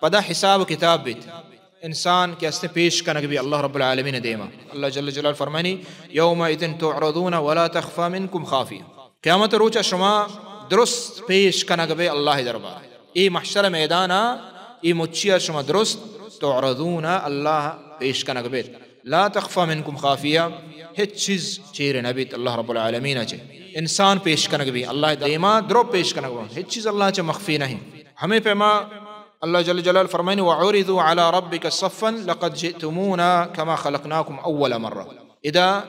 پدا حساب و کتاب بیت۔ انسان کہ ہستیں پیش کنگ بی اللہ رب العالمین دیما۔ اللہ جل جلال فرمانی، یومئذ تعرضون ولا تخفی منکم خافیہ۔ قیامت روچا شما درست پیش کنگ بے اللہ دربار۔ اے محشر میدانا اے مچیا شما درست تعرضون اللہ پیش کنگ بیت۔ لا تخفی منکم خافیہ، ہچ چیز چیر نہ بیت اللہ رب العالمین چے۔ انسان پیش کنگ بی اللہ دیما، درو پیش کنگ بی، ہچ چیز اللہ چے مخفی نہیں۔ ہمیں پیما اللہ جل جلال فرمائنی، وعرضوا علی ربک صفا لقد جئتمونا کما خلقناکم اول مرہ۔ ادا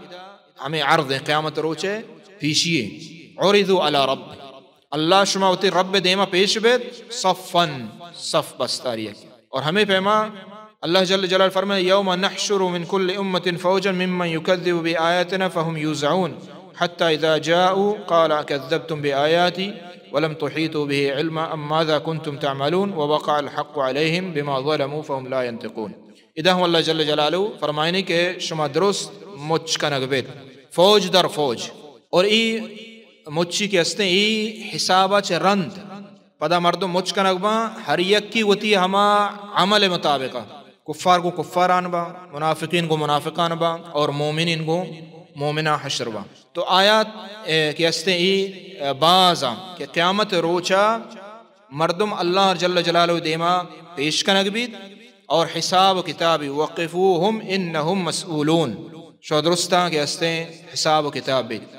ہمیں عرض ہیں قیامت روچے پیشی ہے۔ عرضوا علی رب، اللہ شما وتی رب دیما پیش بیت، صفا، صف بستاری۔ اور ہمیں پیما اللہ جل جلال فرمائے، یوم نحشر من کل امة فوجا ممن یکذب بآیاتنا فهم یوزعون حتی اذا جاءوا قال اکذبتم بآیاتی ولم تحیطوا به علما ام ماذا کنتم تعملون ووقع الحق علیهم بما ظلموا فهم لا ینطقون۔ ادا ہم اللہ جل جلالہ فرمائنی کہ شما درست مچ کنگ بیت، فوج در فوج۔ اور ای مچی کہ ہستیں، ای حسابا چہ رند پدا مردم مچ کنگ باں، ہر یکی وتی ہما عمل مطابقا۔ کفار گوں کفاران باں، منافقین گوں منافقان باں، اور مومنین گوں مومنان حشر باں۔ تو آیات، اے، کہ ہستیں ای، اے، باز آں کہ قیامت روچا مردم اللہ جل جلالہ دیما پیش کنگ بیت اور حساب و کتابی، وقفوهم انهم مسئولون، شو درستاں کہ ہستیں حساب و کتاب بیت۔